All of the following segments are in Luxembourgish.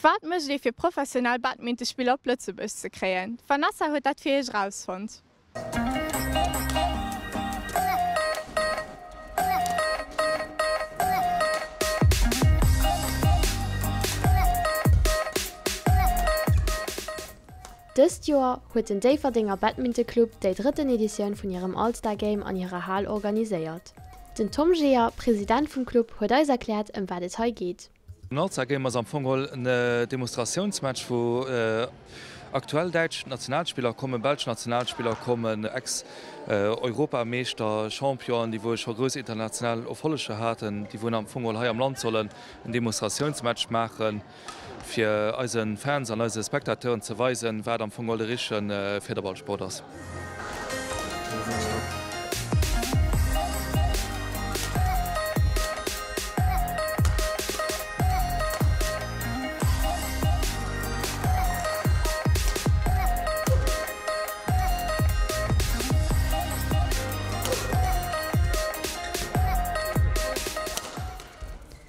Wat mécht ee fir professionell Badmintespiller op Lëtzebuerg ze kréien? D'Vanessa huet dat fir iech erausfonnt. Dëst Joer huet den Déifferdenger Badminton Club déi drëtten Editioun vun hirem All-Star Game an hirer Hal organiséiert. Den Tom Jeeër, President vum Club, huet eis erkläert ëm wat et hei geet. Den All-Star Game ass am Fong geholl en Demonstratiounsmatch, wou aktuell däitsch Nationalspiller kommen, belsch Nationalspiller kommen, Ex-Europameeschter, Championen, déi wou scho grouss international Erfolleger haten, déi wou am Fong geholl hei am Land sollen en Demonstratiounsmatch maachen, fir eise Fans an eise Spectateuren ze weisen, wat am Fong geholl de richtege Fiederballsport ass.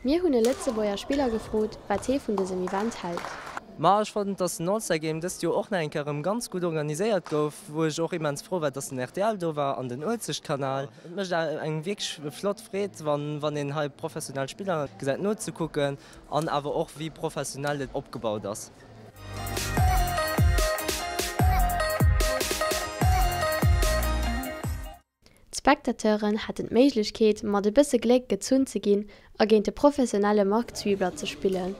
Mir hunn e Lëtzebuerger Spiller gefrot, wat hee vun dësem Event hält. Ma ech fannen, dass den All-Star Game dëst Joer och nach eng Kéier erëm ganz gutt organiséiert gouf, wou ech och immens frou war, dass den rtl do war an den Uelzechtkanal. Et mécht engem wierklech flott Freed, wann een hei professionell Spiller gesäit nozekucken an awer och wéi professionell et opgebaut ass. D'Spectateuren haten d'Méiglechkeet, mat e bësse Gléck gezunn ze ginn a géint de professionelle Marc Zwiebler ze spillen.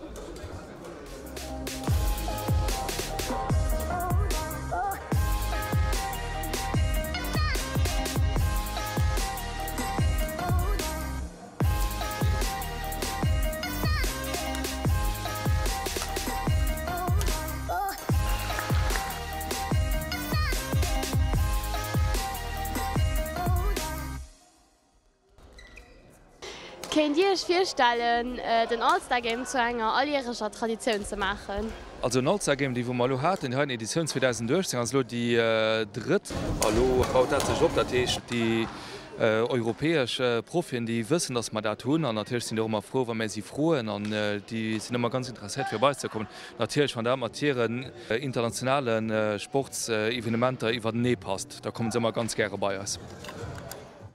Kéint Dir Iech virstellen, den All-Star Game zu enger alljäreger Traditioun ze maachen? Also en All-Star Game, déi wou mer elo haten, déi heiten Editioun 2018 ass elo déi drëtt. A lo baut dat sech op, dat heescht déi Europäesch Profien, déi wëssen, datt mer dat hunn an natierlech sinn déi och ëmmer frou, wa mir si froen an déi sinn ëmmer ganz interesséiert fir bei eis ze kommen. Natierlech wann dat mat hiren internationale Sportsevenementer iwwertenee passt, da kommen se ëmmer ganz gäre bei eis.